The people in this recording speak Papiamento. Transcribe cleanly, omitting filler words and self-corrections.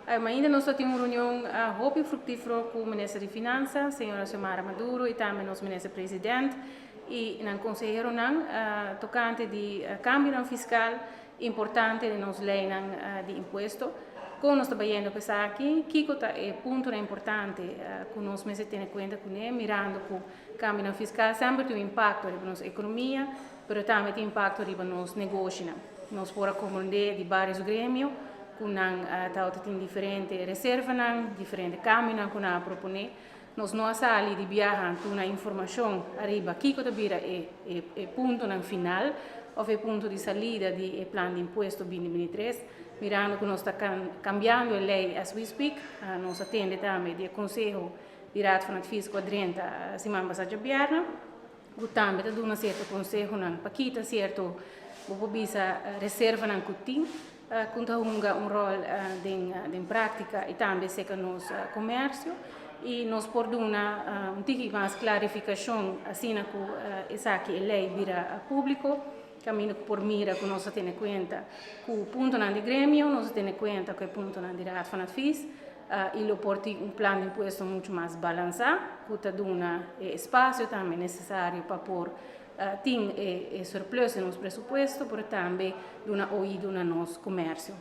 Ainda nos tin un reunion hopi fructifero cu Minister di Finansa, señora Xiomara Maduro, y tambe nos Minister President y nan conseheronan tocante di cambio fiscal importante di nos ley di impuesto. Con nos ta trahando pa esaki, kico ta e punto importante cu nos mester tene cuenta cu ne, mirando cu cambio fiscal semper tin un impacto riba nos economia, pero tambe tin impacto riba nos negoshi. Nos por a comprende di varios gremio, cu nan tin diferente reserva, diferente cambio cu nan a propone. Nos no a sali di biaha cu informacion ariba kico ta bira e punto final of e punto di salida di e plan di impuesto 2023, mirando cu nos ta cambiando e ley as we speak. Nos a tende tambe di conseho di Raad van Advies cu a drenta siman pasa diabierna, cu tambe ta duna cierto conseho nan pa kita cierto, bo bisa, reserva nan cu tin cu ta hunga un rol den practica y tambe serca nos comercio, y nos por duna un tiki mas clarificacion asina cu esaki e ley bira publico, caminda por mira cu nos tene cuenta cu punto di gremio, nos tene cuenta cu punto di Raad van Advies y lo por tin un plan di impuesto mucho mas balansa, cu ta duna espacio tambe necesario pa por tin surplus den nos presupuesto, pero tambe duna oido na nos comercio.